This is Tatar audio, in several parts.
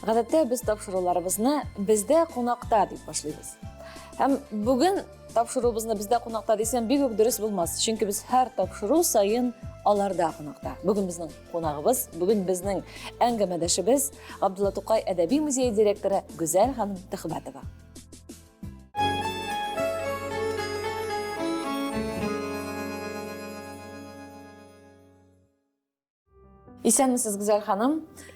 Гадәттә без тапшыруларыбызны бездә кунакта дип башлыйбыз. Һәм бүген тапшыруыбызны бездә кунакта дисәм бик үк дөрес булмас, чөнки без һәр тапшыру саен аларда кунакта. Бүген безнең кунагыбыз, бүген безнең әңгәмәдәшебез Габдулла Тукай әдәби музее директоры Гүзәл ханым Төхбәтова. Исәнмесез, Гүзәл ханым.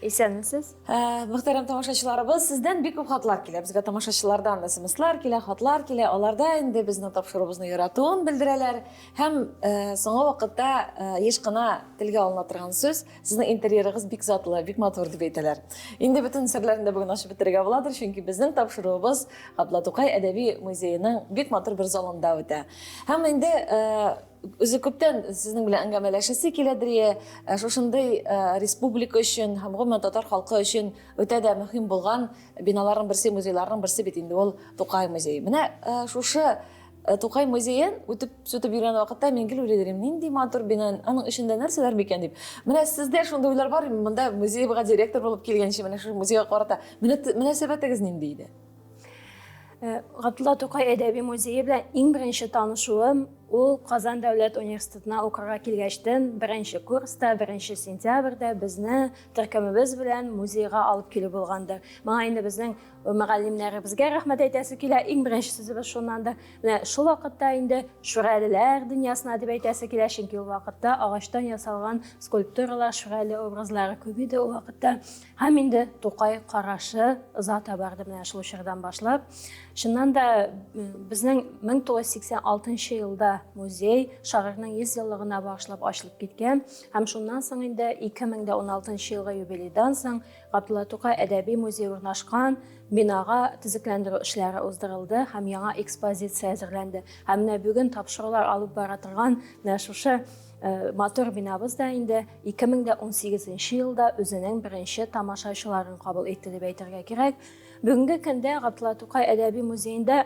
Исәнмесез. Мөхтәрәм тамашачыларыбыз, сездән бик күп хатлар килә. Безгә тамашачылардан СМСлар килә, хатлар килә. Аларда инде безнең тапшыруыбызны яратуын белдерәләр. Һәм соңгы вакытта еш кына телгә алына торган сүз, сезнең интерьерыгыз бик затлы, бик матур дип әйтәләр. Инде бөтен серләрен дә бүген ачып бетерергә буладыр, чөнки безнең тапшыруыбыз Габдулла Тукай әдәби музееның бик матур бер залында үтә. Һәм инде Үзе күптән сезнең белән әңгәмәләшәсе киләдер, шушындый республика өчен һәм гомумән татар халкы өчен үтә дә мөһим булган биналарның берсе, музейларның берсе бит инде ул Тукай музее. Менә шушы Тукай музеен үтеп сүтеп йөргән вакытта мин гел уйлый идем, нинди матур бина, аның эчендә нәрсәләр микән дип. Менә сездә шундый уйлар бар, монда музейга директор булып килгәнче, менә шушы музейга карата мөнәсәбәтегез нинди иде? Габдулла Тукай әдәби музее белән иң беренче танышуым ул Казан дәүләт университетына укырга килгәчтен беренче курста, беренче сентябрьдә безне төркемебез белән музейга алып килү булгандыр. Моңа инде безнең мөгаллимнәребезгә рәхмәт әйтәсе килә. Иң беренче сүзебез шуннандыр. Менә шул вакытта инде Шүрәлеләр дөньясына дип әйтәсе килә, чөнки ул вакытта агачтан ясалган скульптуралар, шүрәле образлары күп иде ул вакытта. Һәм инде Тукай карашы озата барды менә шул чордан башлап. Чыннан да безнең 1986 елда музей шагыйрьнең 100 еллыгына багышлап ачылып киткән һәм шуннан соң инде 2016 елгы юбилейдан соң Габдулла Тукай әдәби музее урнашкан бинага төзекләндерү эшләре уздырылды һәм яңа экспозиция әзерләнде. Һәм менә бүген тапшырулар алып бара торган менә шушы матур бинабыз да инде 2018 елда үзенең беренче тамашачыларын кабул итте дип әйтергә кирәк. Бүгенге көндә Габдулла Тукай әдәби музеенда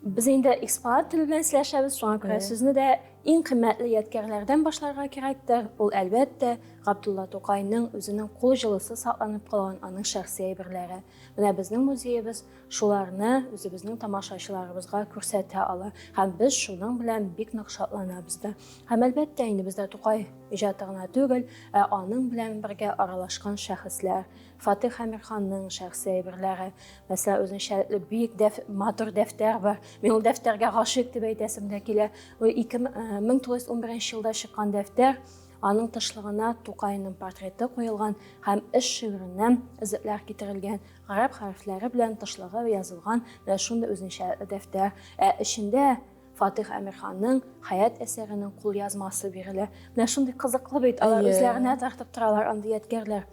без инде экспонат теле белән сөйләшәбез, шуңа күрә сүзне дә иң кыйммәтле ядкәрләрдән башларга кирәктер. Ул әлбәттә Габдулла Тукайның үзенең кул җылысы сакланып калган аның шәхси әйберләре. Менә безнең музеебыз шуларны үзебезнең тамашачыларыбызга күрсәтә ала. Һәм без шуның белән бик нык шатланабыз да. Һәм әлбәттә инде бездә Тукай иҗаты гына түгел, ә аның белән бергә аралашкан шәхесләр, Фатих Әмирханның шәхси әйберләре, мәсәлән, үзенчәлекле бик дәф, матур дәфтәр бар. Мин ул дәфтәргә гашыйк дип әйтәсем дә килә. Ул 1911 елда чыккан дәфтәр. Аның тышлыгына Тукайның портреты куелган һәм эш шигыреннән өзекләр китерелгән. Гарәп хәрефләре белән тышлыгы язылган менә шундый үзенчәлекле дәфтәр. Ә эчендә Фатих Әмирханның Хәят әсәренең кулъязмасы бирелә. Менә шундый кызыклы бит, алар үзләренә тартып торалар андый ядкәрләр.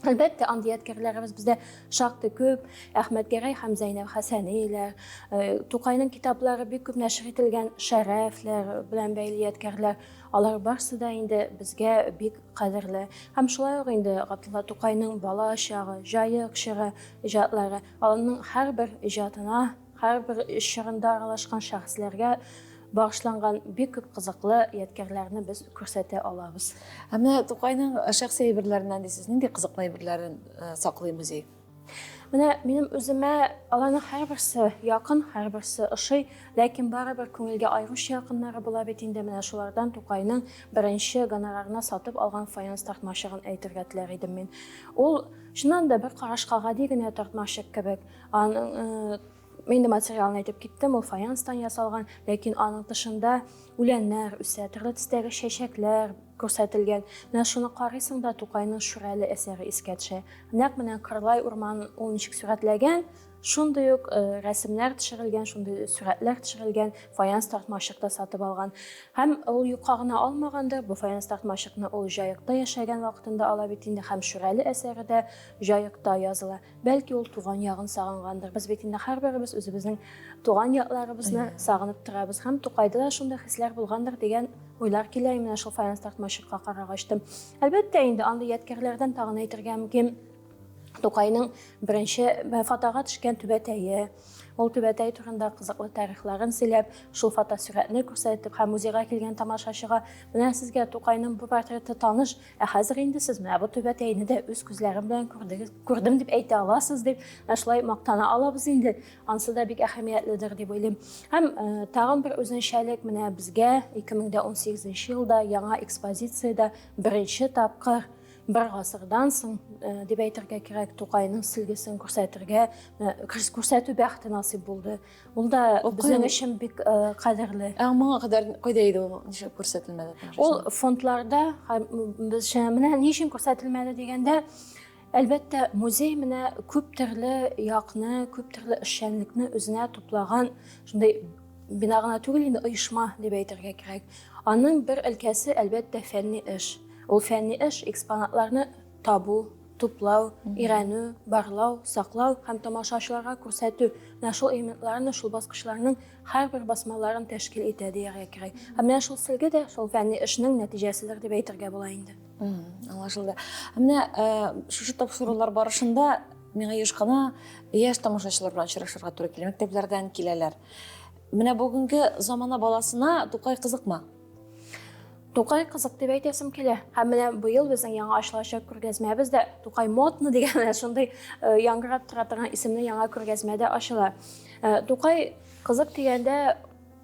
Әлбәттә, андый ядкәрләребез бездә шактый күп. Әхмәтгәрәй һәм Зәйнәб Хәсәниләр, Тукайның китаплары бик күп нәшер ителгән Шәрәфләр белән бәйле ядкәрләр. Алар барсы да инде безгә бик кадерле. Һәм шулай ук инде Габдулла Тукайның бала чагы, Җаек чоры иҗатлары, аларның һәрбер иҗатына, һәрбер чорында аралашкан шәхесләргә багышланган бик күп кызыклы ядкәрләрне без күрсәтә алабыз. Ә менә Тукайның шәхси әйберләреннән дисез, нинди кызыклы әйберләрен саклый музей? Менә минем үземә аларның һәрберсе якын, һәрберсе ошый, ләкин барыбер күңелгә аеруча якыннары була бит инде. Менә шулардан Тукайның беренче гонорарына сатып алган фаянс тартмачыгын әйтергә теләр идем мин. Ул чыннан да бер карашка гади генә тартмачык кебек. Аның мин инде материалын әйтеп киттем, ул фаянстан ясалган, ләкин аның тышында үләннәр үсә, төрле төстәге чәчәкләр күрсәтелгән. Менә шуны карыйсың да, Тукайның Шүрәле әсәре искә төшә. Нәкъ менә Кырлай урманын ул ничек сурәтләгән, шундый ук рәсемнәр төшерелгән, шундый сурәтләр төшерелгән фаянс тартмачык та сатып алган. Һәм ул юкка гына алмагандыр, бу фаянс тартмачыкны ул Җаекта яшәгән вакытында ала бит инде, һәм Шүрәле әсәре дә Җаекта языла. Бәлки ул туган ягын сагынгандыр. Без бит инде һәрберебез үзебезнең туган якларыбызны сагынып торабыз. Һәм Тукайда да шундый хисләр булгандыр дигән уйлар килә менә шул фаянс тартмачыкка карагачтым. Әлбәттә инде андый ядкәрләрдән тагын әйтергә мөмкин. Тукайның беренче фотога төшкән түбәтәе. Ул түбәтәй турында кызыклы тарихларын сөйләп, шул фотосурәтне күрсәтеп һәм музейга килгән тамашачыга, менә сезгә Тукайның бу портреты таныш, ә хәзер инде сез менә бу түбәтәйне дә үз күзләрем белән күрдегез, күрдем дип әйтә аласыз дип, менә шулай мактана алабыз инде. Ансы да бик әһәмиятледер дип уйлыйм. Һәм э, тагын бер үзенчәлек менә безгә 2018 елда яңа экспозициядә беренче тапкыр бер гасырдан соң э, дип әйтергә кирәк, Тукайның сөлгесен күрсәтергә, э, күрсәтү бәхете насыйп булды. Ул да безнең өчен бик э, кадерле. Ә моңа кадәр кайда иде ул? Нишләп күрсәтелмәде? Ул фондларда без менә ни өчен күрсәтелмәде дигәндә, әлбәттә, музей менә күп төрле якны, күп төрле эшчәнлекне үзенә туплаган шундый бина гына түгел инде, оешма дип әйтергә кирәк. Аның бер өлкәсе, әлбәттә, фәнни эш. Ул фәнни эш экспонатларны табу, туплау, өйрәнү, барлау, саклау һәм тамашачыларга күрсәтү. Менә шул элементларны, шул баскычларның һәрбер басмаларын тәшкил итә дияргә кирәк. Һәм менә шул сөлге дә шул фәнни эшнең нәтиҗәседер дип әйтергә була инде. Аңлашылды. Менә э, шушы тапшырулар барышында миңа еш кына яшь тамашачылар белән очрашырга туры килә. Мәктәпләрдән киләләр. Менә бүгенге замана баласына Тукай кызыкмы? Тукай кызык дип әйтәсем килә. Һәм менә быел безнең яңа ачылачак күргәзмәбез дә Тукай модно дигән менә шундый э, яңгырап тора торган исемле яңа күргәзмә дә ачыла. Э, Тукай кызык дигәндә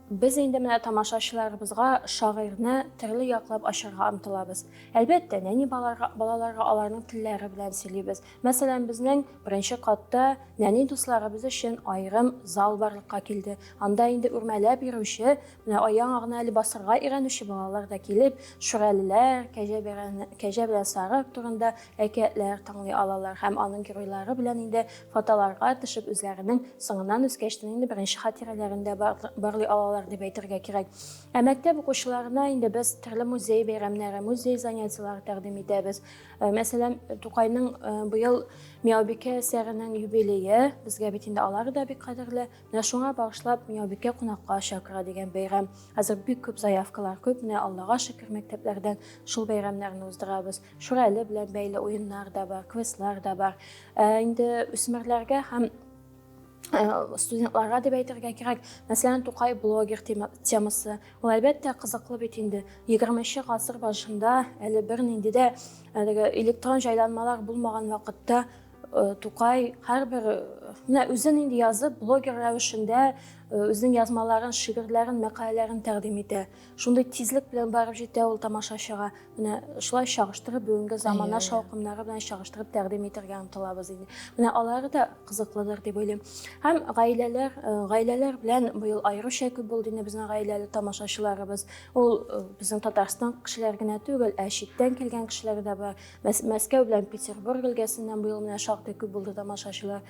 без инде менә тамашачыларыбызга шагыйрьне төрле яклап ачарга омтылабыз. Әлбәттә, нәни балаларга, балаларга аларның телләре белән сөйлибез. Мәсәлән, безнең беренче катта нәни дусларыбыз өчен аерым зал барлыкка килде. Анда инде үрмәләп йөрүче, менә аяң гына әле басырга өйрәнүче балалар да килеп, шүрәлеләр, кәҗә белән, кәҗә белән сарык турында әкиятләр тыңлый алалар һәм аның геройлары белән инде фотоларга төшеп үзләренең соңыннан үскәчтен инде беренче хатирәләрен дә барлый алалар дип әйтергә кирәк. Ә мәктәп укучыларына инде без төрле музей бәйрәмнәре, музей занятиеләре тәкъдим итәбез. Э, мәсәлән, Тукайның э, быел Мияубикә әсәренең юбилее, безгә бит инде алар да бик кадерле. Менә шуңа багышлап Мияубикә кунакка чакыра дигән бәйрәм. Хәзер бик күп заявкалар күп, менә Аллага шөкер мәктәпләрдән шул бәйрәмнәрне уздырабыз. Шүрәле белән бәйле уеннар да бар, квестлар да бар. Ә инде үсмерләргә һәм Э, студентларга дип әйтергә кирәк. Мәсәлән, Тукай блогер темасы. Ул әлбәттә кызыклы бит инде. 20 гасыр башында әле бернинди дә әлеге электрон җайланмалар булмаган вакытта э, Тукай һәрбер э, менә үзен инде язып, блогер рәвешендә үзенең язмаларын, шигырьләрен, мәкаләләрен тәкъдим итә. Шундый тизлек белән барып җитә ул тамашачыга. Менә шулай чагыштырып, бүгенге замана шаукымнары белән чагыштырып тәкъдим итәргә омтылабыз инде. Менә алары да кызыклыдыр дип уйлыйм. Һәм гаиләләр, э, гаиләләр белән быел аеруча күп булды инде безнең гаиләле тамашачыларыбыз. Ул э, безнең Татарстан кешеләре генә түгел, ә читтән килгән кешеләр дә бар. Мәскәү белән Петербург өлкәсеннән быел менә шактый күп булды тамашачылар.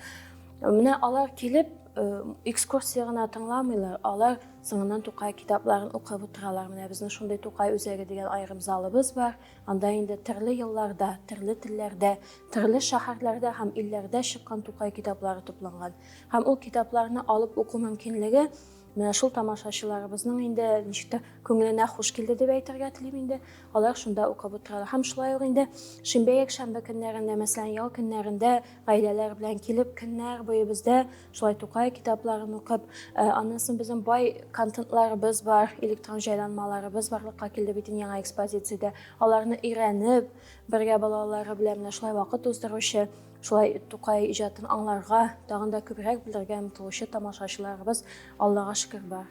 Менә алар килеп, э, экскурсия гына тыңламыйлар, алар Соңыннан Тукай китапларын укып утыралар. Менә безнең шундый Тукай үзәге дигән аерым залыбыз бар. Анда инде төрле елларда, төрле телләрдә, төрле шәһәрләрдә һәм илләрдә чыккан Тукай китаплары тупланган. Һәм ул китапларны алып уку мөмкинлеге менә шул тамашачыларыбызның инде ничек тә күңеленә хуш килде дип әйтергә телим инде. Алар шунда укып утыралар. Һәм шулай ук инде шимбә, якшәмбе көннәрендә, мәсәлән, ял көннәрендә гаиләләр белән килеп, көннәр буе бездә шулай Тукай китапларын укып, э, аннан соң безнең бай контентларыбыз бар, электрон җайланмаларыбыз барлыкка килде бит яңа экспозициядә. Аларны өйрәнеп, бергә балалары белән менә шулай вакыт уздыручы, шулай Тукай иҗатын аңларга, тагын да күбрәк белергә омтылучы тамашачыларыбыз Аллага шөкер бар.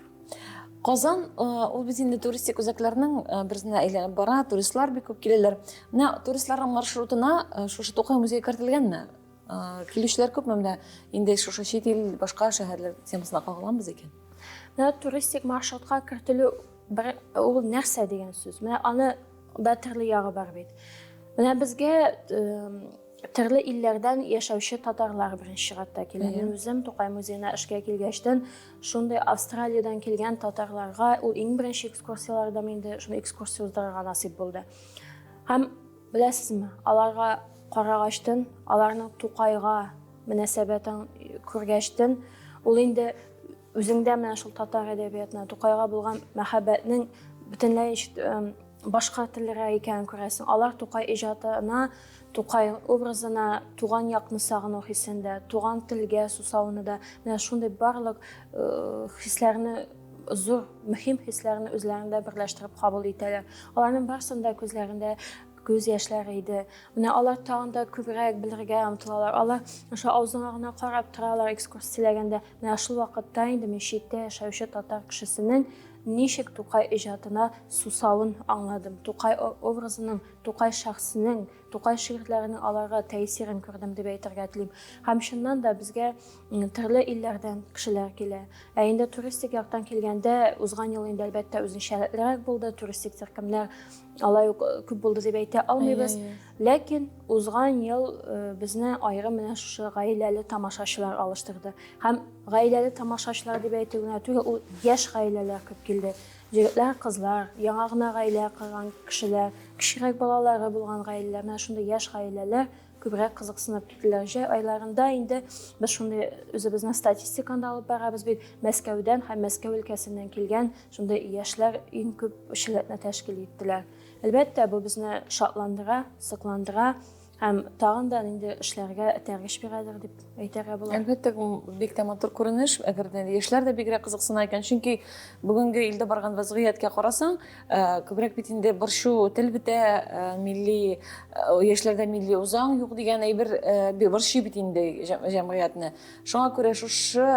Казан э, ул бит инде туристик үзәкләрнең э, берсенә әйләнеп бара, туристлар бик күп киләләр. Менә туристларның маршрутына э, шушы Тукай музее кертелгәнме? Килүчеләр күпме менә инде шушы чит ил, башка шәһәрләр темасына кагыламыз икән? Менә туристик маршрутка кертелү бер ул нәрсә дигән сүз. Менә аны да төрле ягы бар бит. Менә безгә төрле илләрдән яшәүче татарлар беренче чиратта килә. Мин үзем Тукай музеена эшкә килгәчтен шундый Австралиядән килгән татарларга ул иң беренче экскурсияләрдә инде шундый экскурсия уздырырга насыйп булды. Һәм беләсезме, аларга карагачтын, аларның Тукайга мөнәсәбәтен күргәчтен, ул инде үзеңдә менә шул татар әдәбиятына, Тукайга булган мәхәббәтнең бөтенләй башка теллерәк икәнен күрәсең. Алар Тукай иҗатына, Тукай образына туган якны сагыну хисен дә, туган телгә сусауны да, менә шундый барлык хисләрне, зур, мөһим хисләрне үзләрендә берләштереп кабул итәләр. Аларның барысының да күзләрендә күз яшьләре иде. Менә алар тагын да күбрәк белергә омтылалар. Алар ошо авызыңа гына карап торалар экскурс сөйләгәндә. Менә шул вакытта инде мин читтә яшәүче татар кешесенең ничек Тукай иҗатына сусавын аңладым. Тукай образының, Тукай шәхсенең, Тукай шигырьләренең аларга тәэсирен күрдем дип әйтергә телим. Һәм чыннан да безгә төрле илләрдән кешеләр килә. Ә инде туристик яктан килгәндә, узган ел инде әлбәттә үзенчәлеклерәк булды. Туристик төркемнәр алай ук күп булды дип әйтә алмыйбыз. Ләкин узган ел безне аерым менә шушы гаиләле тамашачылар алыштырды. Һәм гаиләле тамашачылар дип әйтү генә түгел, ул яшь гаиләләр күп килде. Егетләр, кызлар, яңа гына гаилә корган кешеләр, кечерәк балалары булган гаиләләр, менә шундый яшь гаиләләр күбрәк кызыксынып киттеләр. Җәй айларында инде без шундый үзебезнең статистиканы да алып барабыз бит. Мәскәүдән һәм Мәскәү өлкәсеннән килгән шундый яшьләр иң күп күпчелекне тәшкил иттеләр. Әлбәттә, бу безне шатландыра, сокландыра һәм тагын да нинди эшләргә этәргеч бирәдер дип әйтергә була. Әлбәттә, бу бик тә матур күренеш. Әгәр дә яшьләр дә бигрәк кызыксына икән, чөнки бүгенге илдә барган вазгыятькә карасаң, күбрәк бит инде борчу тел бетә, милли яшьләрдә милли үзаң юк дигән әйбер борчый бит инде җәмгыятьне. Шуңа күрә шушы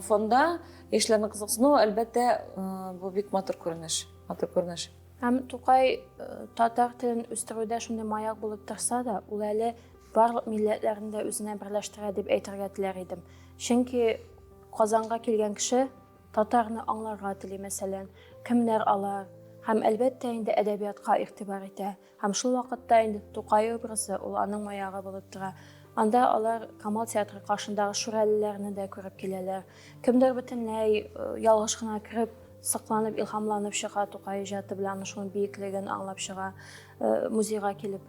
фонда яшьләрнең кызыксынуы, әлбәттә, бу бик матур күренеш. Матур күренеш. Һәм Тукай татар телен үстерүдә шундый маяк булып торса да, ул әле барлык милләтләрне дә үзенә берләштерә дип әйтергә теләр идем. Чөнки Казанга килгән кеше татарны аңларга тели, мәсәлән, кемнәр алар, һәм әлбәттә инде әдәбиятка игътибар итә. Һәм шул вакытта инде Тукай образы, ул аның маягы булып тора. Анда алар Камал театры каршындагы шүрәлеләрне дә күреп киләләр. Кемдер бөтенләй ялгыш кына кереп, сокланып, илһамланып чыга Тукай иҗаты белән, шуның биеклеген аңлап чыга музейга килеп.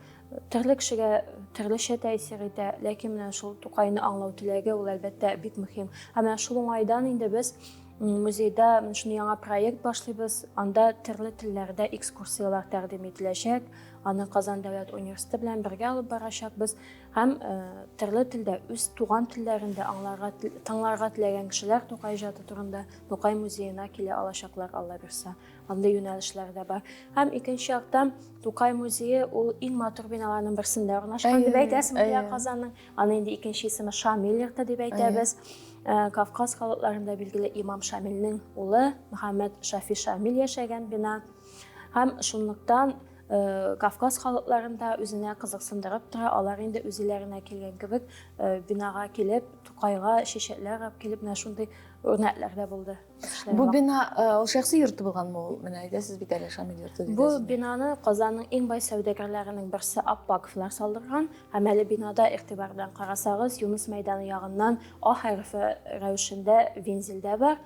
Төрле кешегә төрлечә тәэсир итә, ләкин менә шул Тукайны аңлау теләге, ул әлбәттә бик мөһим. Һәм менә шул уңайдан инде без музейда менә шундый яңа проект башлыйбыз. Анда төрле телләрдә экскурсияләр тәкъдим ителәчәк. Аны Казан дәүләт университеты белән бергә алып барачакбыз. Һәм төрле телдә, үз туган телләрендә аңларга, тыңларга теләгән кешеләр Тукай иҗаты турында Тукай музеена килә алачаклар, Алла бирса. Андый юнәлешләр дә бар. Һәм икенче яктан Тукай музее ул иң матур биналарның берсендә урнашкан дип әйтәсем килә Казанның. Аны инде икенче исеме Шамил йорты дип әйтәбез. Кавказ халыкларында билгеле имам Шамилнең улы Мөхәммәд Шафи Шамил яшәгән бина. Һәм шунлыктан Кавказ халыкларында үзенә кызыксындырып тора. Алар инде үзләренә килгән кебек бинага килеп, Тукайга чәчәкләр алып килеп, менә шундый үрнәкләр дә булды. Бу бина ул шәхси йорты булганмы ул? Менә әйтәсез бит әле Шамил йорты дип. Бу бинаны Казанның иң бай сәүдәгәрләренең берсе Аппаковлар салдырган. Һәм әле бинада игътибар белән карасагыз, Юныс мәйданы ягыннан А хәрефе рәвешендә вензель дә бар.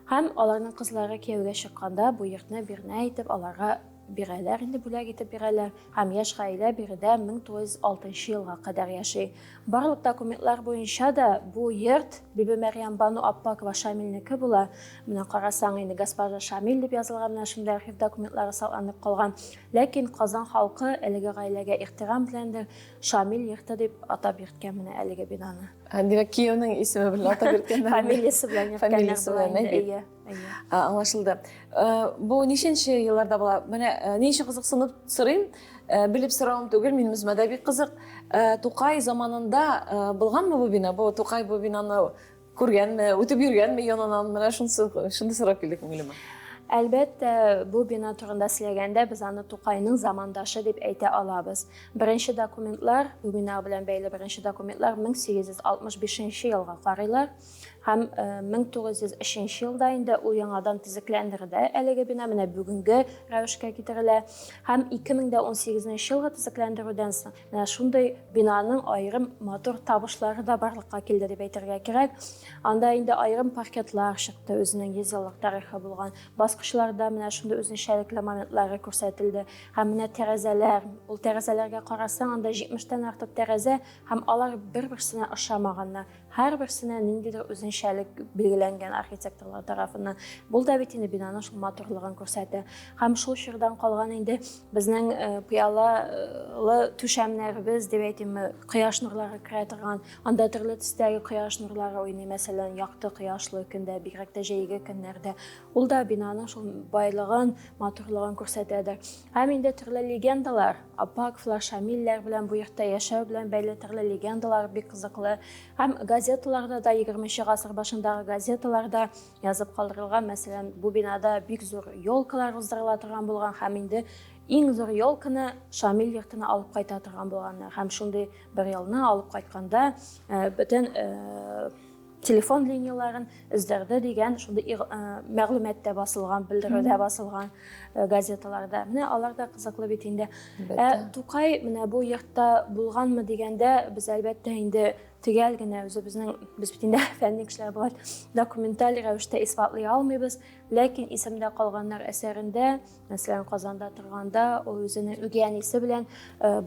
Һәм аларның кызлары кияүгә чыкканда бу йортны бирнә итеп аларга бирәләр инде, бүләк итеп бирәләр. Һәм яшь гаилә биредә 1906 елга кадәр яши. Барлык документлар буенча да бу йорт Бибимәрьям Бану Аппакова Шамилнеке була. Менә карасаң инде госпожа Шамил дип язылган менә шундый архив документлары сакланып калган. Ләкин Казан халкы әлеге гаиләгә ихтирам беләндер Шамил йорты дип атап йөрткән менә әлеге бинаны. Димәк, кияүнең исеме белән атап йөрткәннәр. Фамилиясе белән йөрткәннәр. Фамилиясе белән, әйе. Аңлашылды. Бу ничәнче елларда була? Менә ни өчен кызыксынып сорыйм? Белеп соравым түгел, минем үземә дә бик кызык. Тукай заманында булганмы бу бина? Бу Тукай бу бинаны күргәнме, үтеп йөргәнме яныннан? Менә шунысы, шундый сорау килде күңелемә. Әлбәттә, бу бина турында сөйләгәндә без аны Тукайның замандашы дип әйтә алабыз. Беренче документлар, бу бина белән бәйле беренче документлар 1865 елга карыйлар. Һәм 1903 елда инде ул яңадан төзекләндерелә әлеге бина, менә бүгенге рәвешкә китерелә. Һәм 2018 елгы төзекләндерүдән соң менә шундый бинаның аерым матур табышлары да барлыкка килде дип әйтергә кирәк. Анда инде аерым паркетлар чыкты, үзенең 100 еллык тарихы булган. Баскычларда менә шундый үзенчәлекле моментлары күрсәтелде. Һәм менә тәрәзәләр, ул тәрәзәләргә карасаң, анда 70 тән артык тәрәзә һәм алар бер-берсенә ошамаганнар. Һәрберсенә ниндидер үзенчәлек билгеләнгән архитекторлар тарафыннан. Бу да бит инде бинаның шул матурлыгын күрсәтә. Һәм шул чордан калган инде безнең пыялалы түшәмнәребез дип әйтимме, кояш нурлары керә торган, анда төрле төстәге кояш нурлары уйный, мәсәлән, якты кояшлы көндә, бигрәк тә җәйге көннәрдә. Ул да бинаның шул байлыгын, матурлыгын күрсәтәдер. Һәм инде төрле легендалар, Аппаковлар, Шамилләр белән бу йортта яшәү белән бәйле төрле легендалар бик кызыклы. Һәм газеталарда да, 20 гасыр башындагы газеталарда язып калдырылган, мәсәлән, бу бинада бик зур елкалар уздырыла торган булган һәм инде иң зур елканы Шамил йортына алып кайта торган булганнар. Һәм шундый бер елны алып кайтканда бөтен телефон линияләрен өздерде дигән шундый мәгълүмат та басылган, белдерү дә басылган газеталарда. Менә алар да кызыклы бит инде. Ә Тукай менә бу йортта булганмы дигәндә, без әлбәттә инде төгәл генә үзебезнең, без бит инде фәнни кешеләр булгач, документаль рәвештә исбатлый алмыйбыз. Ләкин исемдә калганнар әсәрендә, мәсәлән, Казанда торганда, ул үзенең үги әнисе белән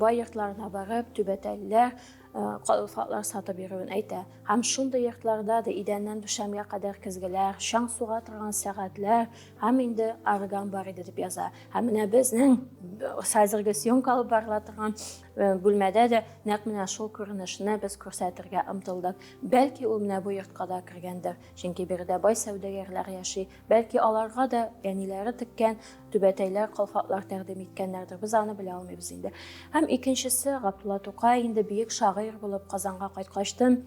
бай йортларына барып, түбәтәйләр, калфаклар сатып йөрүен әйтә. Һәм шундый йортларда да идәннән түшәмгә кадәр көзгеләр, чаң суга торган сәгатьләр һәм инде орган бар иде дип яза. Һәм менә безнең хәзерге съемка алып барыла торган бүлмәдә дә нәкъ менә шул күренешне без күрсәтергә омтылдык. Бәлки ул менә бу йортка да кергәндер, чөнки биредә бай сәүдәгәрләр яши. Бәлки аларга да әниләре теккән түбәтәйләр, калфаклар тәкъдим иткәннәрдер. Без аны белә алмыйбыз инде. Һәм икенчесе Габдулла Тукай инде бөек шагыйрь булып Казанга кайткачтын,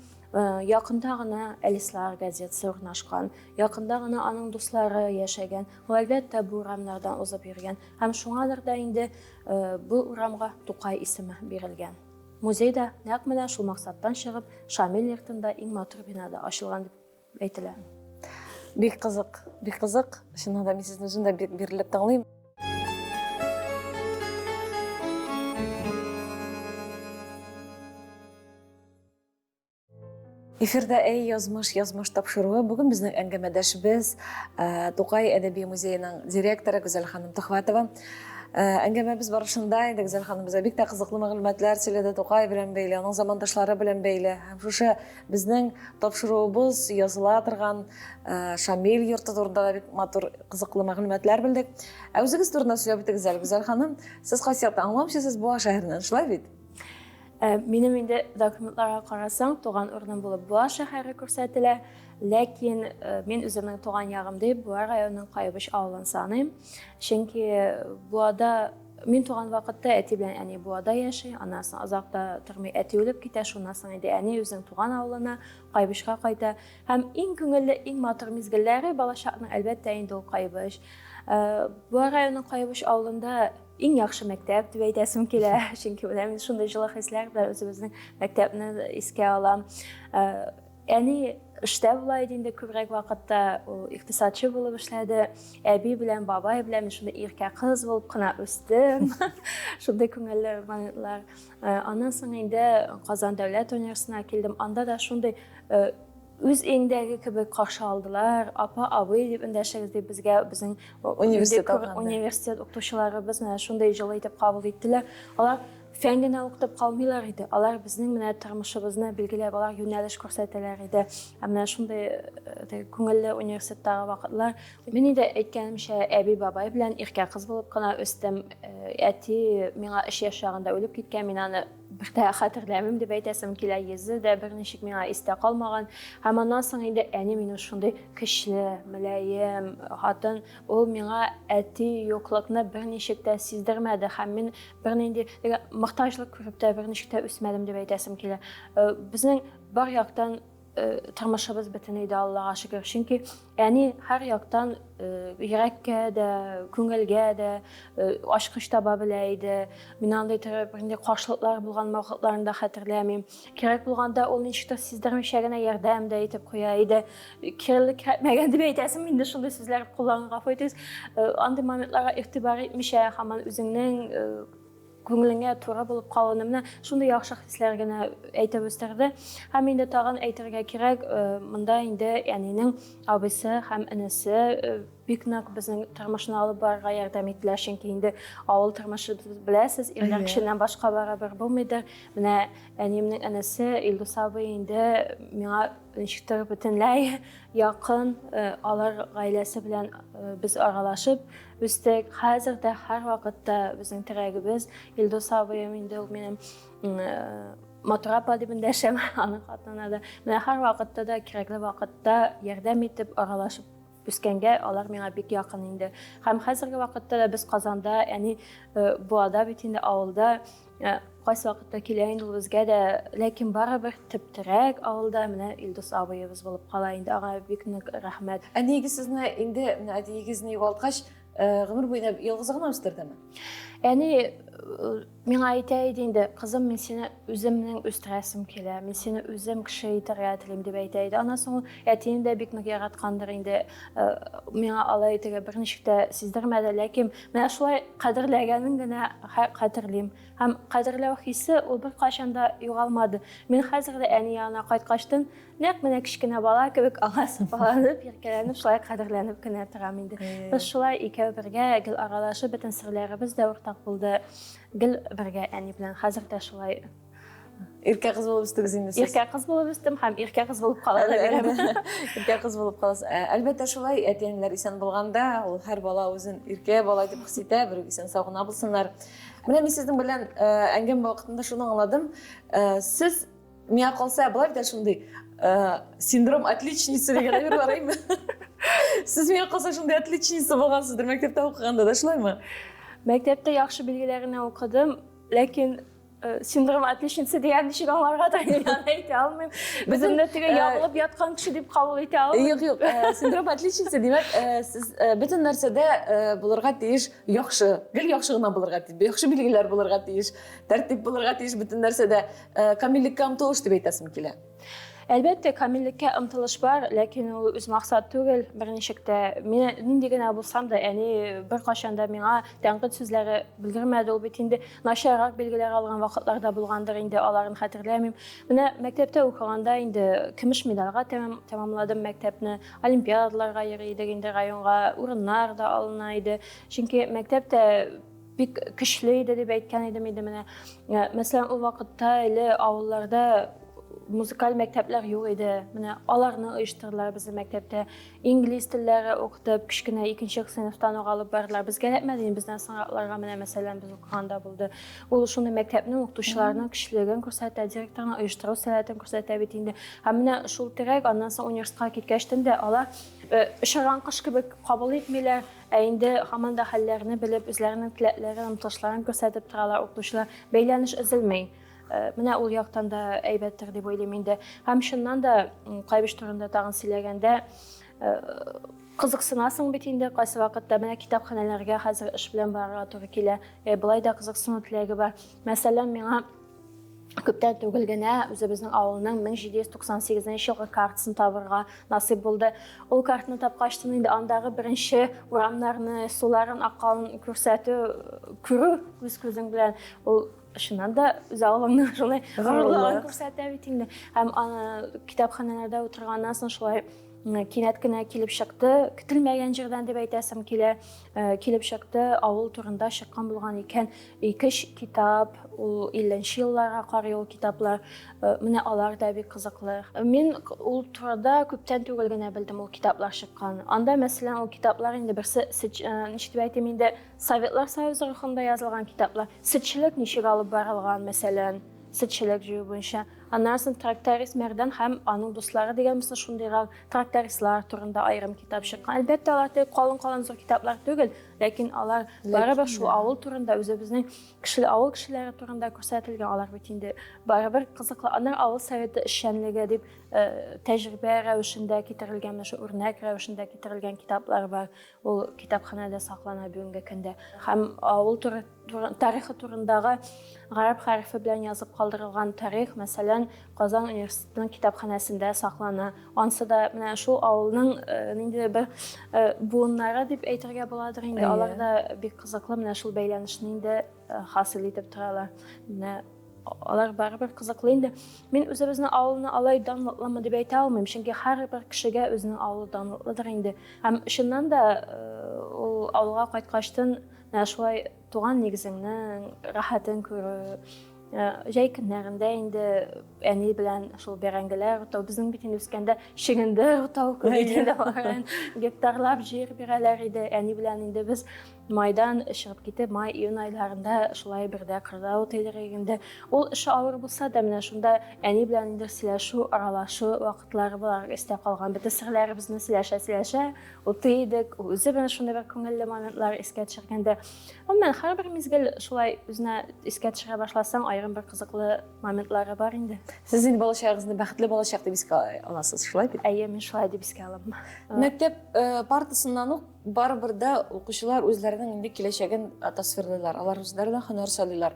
якында гына Әлислар газетасы урнашкан, якында гына аның дуслары яшәгән. Ул әлбәттә бу урамнардан узып йөргән. Һәм шуңадыр да инде бу урамга Тукай исеме бирелгән. Музей да нәкъ менә шул максаттан чыгып, Шамил йортында иң матур бинада ачылган дип әйтелә. Бик кызык, бик кызык. Чыннан да мин сезне үзем дә бик бирелеп тыңлыйм. Эфирда Әй язмыш, язмыш тапшыруы. Бүген безнең әңгәмәдәшебез Тукай әдәби музееның директоры Гүзәл ханым Төхвәтова. Әңгәмәбез барышында инде Гүзәл ханым безгә бик тә кызыклы мәгълүматлар сөйләде Тукай белән бәйле, аның замандашлары белән бәйле. Һәм шушы Безнең тапшыруыбыз языла торган Шамил йорты турында да бик матур, кызыклы мәгълүматлар белдек. Ә үзегез турында сөйләп үтегез әле, Гүзәл ханым. Сез кайсы яктан? Аңламыйча, сез Буа шәһәреннән, шулай бит? Минем инде документларга карасаң, туган урыным булып Буа шәһәре күрсәтелә. Ләкин мин үземнең туган ягым дип Буа районының Кайбыч авылын саныйм. Чөнки Буада Мин туган вакытта әти белән әни Буада яши, аннан соң озак та тормый әти үлеп китә, шуннан соң инде әни үзенең туган авылына, Кайбычка кайта. Һәм иң күңелле, иң матур мизгелләре балачакның, әлбәттә, инде ул Кайбыч. Буа районының Кайбыч авылында иң яхшы мәктәп дип әйтәсем килә, чөнки менә мин шундый җылы хисләр белән үзебезнең мәктәпне искә алам. Әни эштә була иде инде күбрәк вакытта, ул икътисадчы булып эшләде. Әби белән бабай белән мин шундый иркә кыз булып кына үстем. Шундый күңелле моментлар. Аннан соң инде Казан дәүләт университетына килдем. Анда да шундый үз өеңдәге кебек каршы алдылар. Апа, абый дип эндәшегез дип безгә безнең университет университет укытучыларыбыз менә шундый җылы итеп кабул иттеләр. Алар Фән генә укытып калмыйлар иде, алар безнең менә тормышыбызны билгеләп, алар юнәлеш күрсәтәләр иде. Ә менә шундый күңелле университеттагы вакытлар. Мин инде әйткәнемчә, әби-бабай белән иркә кыз булып кына үстем. Әти миңа 3 яшь чагында үлеп киткән, мин аны бер дә хәтерләмим дип әйтәсем килә, йөзе дә берничек миңа истә калмаган. Һәм аннан соң инде әни минем шундый көчле, мөлаем хатын, ул миңа әти юклыкны берничек тә сиздермәде һәм мин бернинди мохтаҗлык күреп тә берничек тә үсмәдем дип әйтәсем килә. Безнең бар яктан тормышыбыз бөтен иде, Аллага шөкер. Чөнки әни һәр яктан йөрәккә дә, күңелгә дә ачкыч таба белә иде. Мин андый төрле бернинди каршылыклар булган вакытларын да хәтерләмим. Кирәк булганда ул ничектер сиздермичә генә ярдәм дә итеп куя иде. Кирәкле кирәкмәгән дип әйтәсем, инде шундый сүзләр кулланырга гафу итегез. Андый моментларга игътибар итмичә, һаман үзеңнең күңелеңә туры булып калуны, менә шундый яхшы хисләр генә әйтеп үстерде. Һәм инде тагын әйтергә кирәк, монда инде әнинең абыйсы һәм энесе. бик нык безнең тормышны алып барырга ярдәм иттеләр, чөнки инде авыл тормышы беләсез, ирләр кешедән башка барыбер булмыйдыр. Менә әниемнең энесе Илдус абый инде миңа ничектер бөтенләй якын, алар гаиләсе белән без аралашып үстек. Хәзер дә һәрвакытта безнең терәгебез Илдус абыем инде ул минем Матур апа дип эндәшәм аның хатынына да. Менә һәрвакытта да кирәкле вакытта ярдәм итеп, аралашып үскәнгә алар миңа бик якын инде. Һәм хәзерге вакытта да без Казанда, әни э, Буада бит инде авылда э, кайсы вакытта килә инде ул безгә дә, ләкин барыбер төп терәк авылда менә Илдус абыебыз булып кала инде. Аңа бик нык рәхмәт. Әниегез сезне инде менә әтиегезне югалткач, э, гомер буена ялгызы гына үстердеме? Әни Миңа әйтә иде инде, кызым, мин сине үземнең үстерәсем килә, мин сине үзем кеше итәргә телим, дип әйтә иде. Аннан соң ул әтине дә бик нык яраткандыр инде. Э, миңа алай итәргә берничек тә сиздермәде, ләкин менә шулай кадерләгәнен генә хәтерлим. Һәм кадерләү хисе ул беркайчан да югалмады. Мин хәзер дә әни янына кайткачтын, нәкъ менә кечкенә бала кебек аңа сыпаланып, иркәләнеп, шулай кадерләнеп кенә торам инде. Без шулай икәү бергә гел аралашып, бөтен серләребез дә уртак булды. Гел бергә әни белән. Хәзер дә шулай. Иркә кыз булып үстегез инде сез. Иркә кыз булып үстем һәм иркә кыз булып кала да бирәм. Иркә кыз булып каласыз. Ә, әлбәттә шулай, әти-әниләр исән булганда, ул һәр бала үзен иркә бала дип хис итә, бер исән сау гына булсыннар. Менә мин сезнең белән э, әңгәмә вакытында шуны аңладым. Э, сез Миңа калса, болай бит шундый э, синдром отличницы дигән әйбер бар әйме? Сез миңа калса шундый отличница булгансыздыр мәктәптә укыганда да, шулаймы? Мәктәптә яхшы билгеләренә укыдым, ләкин э, синдром отличницы дигән ничек аңларга да мин аны әйтә алмыйм. Үземне теге э, ябылып яткан кеше дип кабул итә алмыйм. Юк, юк, синдром отличницы димәк, сез бөтен нәрсәдә булырга тиеш яхшы, гел яхшы гына булырга тиеш, яхшы билгеләр булырга тиеш, тәртип булырга тиеш бөтен нәрсәдә. Э, камиллеккә омтылыш дип әйтәсем килә. Әлбәттә, камиллеккә омтылыш бар, ләкин ул үз максат түгел, берничек тә. Мин нинди генә булсам да, әни беркайчан да миңа тәнкыйть сүзләре белдермәде. Ул бит инде начаррак билгеләр алган вакытлар да булгандыр инде, аларын хәтерләмим. Менә мәктәптә укыганда инде көмеш медальгә тәмамладым мәктәпне, олимпиадаларга йөри идек инде районга, урыннар да алына иде. Чөнки мәктәптә бик көчле иде дип әйткән идем инде менә. Э, мәсәлән, ул вакытта әле авылларда музыкаль мәктәпләр юк иде. Менә аларны оештырдылар безнең мәктәптә. Инглиз телләре укытып, кечкенә икенче сыйныфтан ук алып бардылар. Безгә эләкмәде, бездән соңракларга менә мәсәлән без укыганда булды. Ул шуны мәктәпнең укытучыларының көчлелеген күрсәтә, директорның оештыру сәләтен күрсәтә бит инде. Һәм менә шул терәк аннан соң университетка киткәчтен дә алар э, очырган кош кебек кабул итмиләр. Ә инде һаман да хәлләрне белеп, үзләренең теләкләрен, омтылышларын күрсәтеп торалар укытучылар. Бәйләнеш өзелми. Э, менә ул яктан да әйбәттер дип уйлыйм инде. Һәм чыннан да Кайбыч турында тагын сөйләгәндә, э, кызыксынасың бит инде кайсы вакытта менә китапханәләргә хәзер эш белән барырга туры килә. Э, болай да кызыксыну теләге бар. Мәсәлән, миңа Күптән түгел генә үзебезнең авылның 1798 елгы картасын табырга насыйп булды. Ул картаны тапкач инде андагы беренче урамнарны, суларын акканын күрсәтү, күрү үз күзең белән ул чыннан да үз авылыңның шулай горурлыгын күрсәтә бит инде. Һәм аны китапханәләрдә утырганнан соң шулай кинәт кенә килеп чыкты, көтелмәгән җирдән дип әйтәсем килә, э, килеп чыкты, авыл турында чыккан булган икән. Ике китап, ул 50 елларга карый ул китаплар. Э, менә алар да бик кызыклы. Мин ул турыда күптән түгел генә белдем ул китаплар чыккан. Анда, мәсәлән, ул китаплар инде берсе, э, ничек дип әйтим инде, Советлар Союзы рухында язылган китаплар. Сөтчелек ничек алып барылган, мәсәлән, сөтчелек җыю буенча. Аннан соң тракторист Мәрдән һәм аның дуслары дигән мисал шундыйрак трактористлар турында аерым китап чыккан. Әлбәттә, алар теге калын-калын зур китаплар түгел, ләкин алар барыбер шул авыл турында, үзебезнең кешеле авыл кешеләре турында күрсәтелгән. Алар бит инде барыбер кызыклы. Аннан авыл советы эшчәнлеге дип э, тәҗрибә рәвешендә китерелгән, менә шул үрнәк рәвешендә китерелгән китаплар бар. Ул китапханәдә саклана бүгенге көндә. Һәм авыл тарихы турындагы гарәп хәрефе белән язып калдырылган тарих, мәсәлән, Казан университетының китапханәсендә саклана. Ансы да менә шул авылның э, ниндидер бер э, буыннары дип әйтергә буладыр инде. Алар да бик кызыклы менә шул бәйләнешне инде э, хасил итеп торалар. Менә. Алар барыбер кызыклы инде. Мин үзебезнең авылны алай данлыклымы дип әйтә алмыйм, чөнки һәрбер кешегә үзенең авылы данлыклыдыр инде. Һәм чыннан да ул авылга кайткачтын менә шулай туган нигезеңнең рәхәтен күрү, җәй көннәрендә инде әни белән шул бәрәңгеләр утау, безнең бит инде үскәндә чөгендер утау күп иде инде, гектарлап җир бирәләр иде. Әни белән инде без майдан чыгып китеп, май, июнь айларында шулай бердә кырда утыйлар инде. Ул эше авыр булса да, менә шунда әни белән инде сөйләшү, аралашу вакытлары болар истә калган. Бөтен серләребезне сөйләшә-сөйләшә утый идек. Үзе белән шундый бер күңелле моментлар искә төшергәндә. Гомумән, һәрбер мизгел шулай үзенә искә төшерә башласаң, аерым бер кызыклы моментлары бар инде. Сез инде балачагыгызны бәхетле балачак дип искә аласыз, шулай бит? Әйе, мин шулай дип искә алам. Мәктәп партасыннан ук барыбер дә укучылар үзләренең инде киләчәген тасвирлыйлар, алар үзләренә һөнәр сайлыйлар.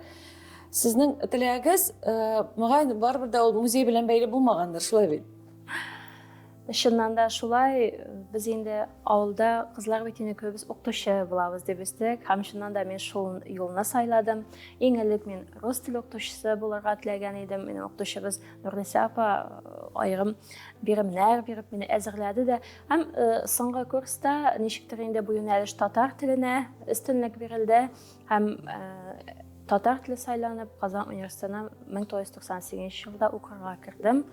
Сезнең теләгегез, мөгаен, барыбер дә ул музей белән бәйле булмагандыр, шулай бит? Чыннан да шулай, без инде авылда кызлар бит инде күбебез укытучы булабыз дип үстек. Һәм чыннан да мин шул юлны сайладым. Иң элек мин рус теле укытучысы булырга теләгән идем. Минем укытучыбыз Нурниса апа аерым биремнәр биреп мине әзерләде дә. Һәм соңгы курста ничектер инде бу юнәлеш татар теленә өстенлек бирелде һәм татар теле сайланып, Казан университетына 1998 елда укырга кердем.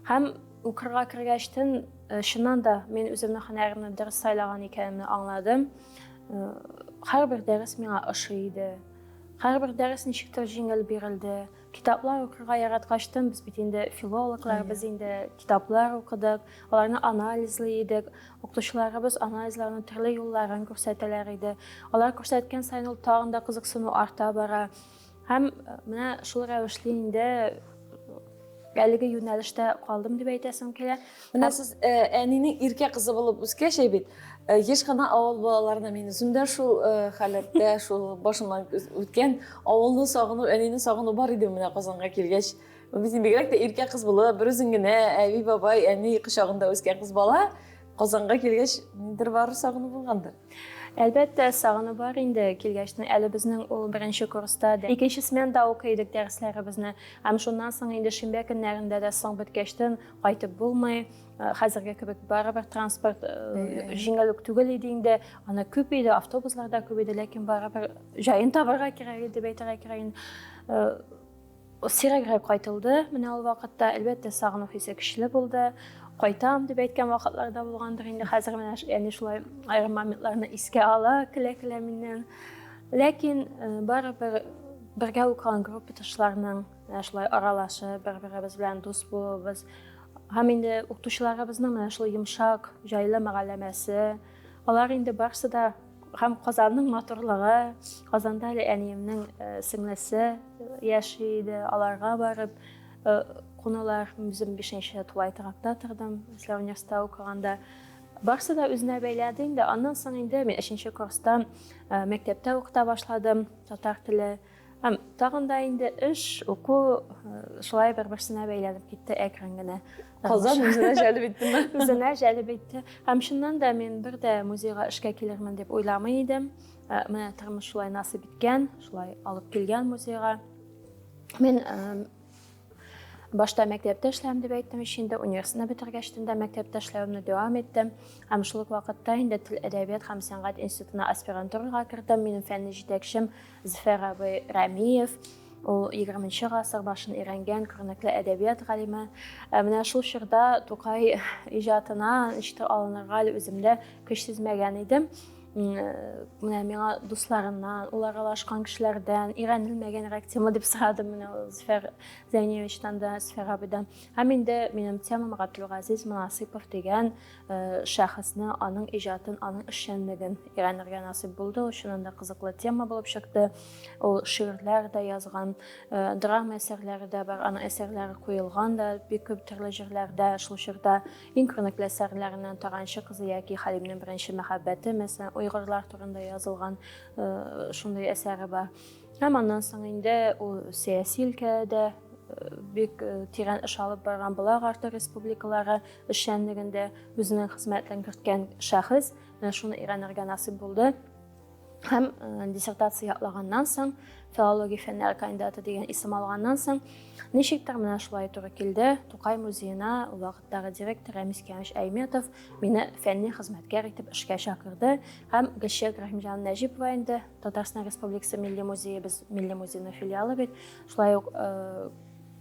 Һәм укырга кергәчтен, чыннан да мин үземнең һөнәремне дөрес сайлаган икәнемне аңладым. Һәрбер дәрес миңа ошый иде. Һәрбер дәрес ничектер җиңел бирелде. Китаплар укырга яраткачтын, без бит инде филологлар, без инде китаплар укыдык, аларны анализлый идек. Укытучыларыбыз анализларның төрле юлларын күрсәтәләр иде. Алар күрсәткән саен ул тагын да кызыксыну арта бара. Һәм менә шул рәвешле инде әлеге юнәлештә калдым дип әйтәсем килә. Менә сез әнинең иркә кызы булып үскәч бит, еш кына авыл балаларына мин үзем дә шул халәттә, шул башымнан үткән авылны сагыну, әнине сагыну бар иде менә Казанга килгәч. Без бигрәк тә иркә кыз булып, бер үзең генә әби, бабай, әни кочагында үскән кыз бала Казанга килгәч, ниндер бар сагыну булгандыр. Әлбәттә, сагыну бар инде килгәчтен. Әле безнең ул беренче курста да, икенче сменада укый идек дәресләребезне. Һәм шуннан соң инде шимбә көннәрендә дә соң беткәчтен кайтып булмый. Хәзерге кебек барыбер транспорт җиңел үк түгел иде инде. Аны күп иде, автобуслар да күп иде, ләкин барыбер җаен табарга кирәк иде дип әйтергә кирәк инде. Сирәгрәк кайтылды менә ул вакытта. Әлбәттә, сагыну хисе көчле булды. Кайтам дип әйткән вакытлар да булгандыр инде. Хәзер менә әни шулай аерым моментларны искә ала, көлә-көлә миннән. Ләкин барыбер бергә укыган группадашларның менә шулай аралашып, бер-беребез белән дус булуыбыз һәм инде укытучыларыбызның менә шул йомшак, җайлы мөгалләмәсе, алар инде барысы да һәм Казанның матурлыгы, Казанда әле әниемнең сеңлесе яши иде, аларга барып кунулар. Үзем бишенче тулай торакта тордым, Ислам университетта укыганда. Барысы да үзенә бәйләде инде. Аннан соң инде мин өченче курста мәктәптә укыта башладым татар теле. Һәм тагын да инде эш, уку шулай бер-берсенә бәйләнеп китте әкрен генә. Казан үзенә җәлеп иттеме? Үзенә җәлеп итте. Һәм чыннан да мин бер дә музейга эшкә килермен дип уйламый идем. Менә тормыш шулай насыйп иткән, шулай алып килгән музейга. Мин башта мәктәптә эшләдем дип әйттем ич инде, университетны бетергәч тә мәктәптә эшләвемне дәвам иттем. Һәм шул ук вакытта инде тел, әдәбият һәм сәнгать институтына аспирантурага кердем. Минем фәнни җитәкчем Зөфәр абый Рәмиев, ул 20 гасыр башын өйрәнгән күренекле әдәбият галиме. Менә шул чорда Тукай иҗатына ничектер алынырга әле үземдә көч сизмәгән идем. Менә миңа дусларымнан, ул аралашкан кешеләрдән өйрәнелмәгәнрәк тема дип сорадым менә Зөфәр Зәйниевичтан да, Зөфәр абыйдан. Һәм инде минем темам Габделгазиз Монасыйпов дигән шәхесне, аның иҗатын, аның эшчәнлеген өйрәнергә насыйп булды. Ул чыннан да кызыклы тема булып чыкты. Ул шигырьләр дә язган, драма әсәрләре дә бар, аның әсәрләре куелган да бик күп төрле җирләрдә. Шул чорда иң күренекле әсәрләреннән Таганчы кызы яки Хәлимнең беренче мәхәббәте, мәсәлән, уйгырлар турында язылган шундый әсәре бар. Һәм аннан соң инде ул сәяси өлкәдә бик тирән эш алып барган Болар арты республикалары эшчәнлегендә үзенең хезмәтен керткән шәхес. Менә шуны өйрәнергә насыйп булды. Һәм диссертация яклаганнан соң, филология фәннәре кандидаты дигән исем алганнан соң, ничектер менә шулай туры килде. Тукай музеена ул вакыттагы директор Рәмис Кәмиш Әйметов мине фәнни хезмәткәр итеп эшкә чакырды. Һәм Гөлчәк Рәхимҗан Нәҗипова инде Татарстан Республикасы Милли музее, без Милли музейның филиалы бит, шулай ук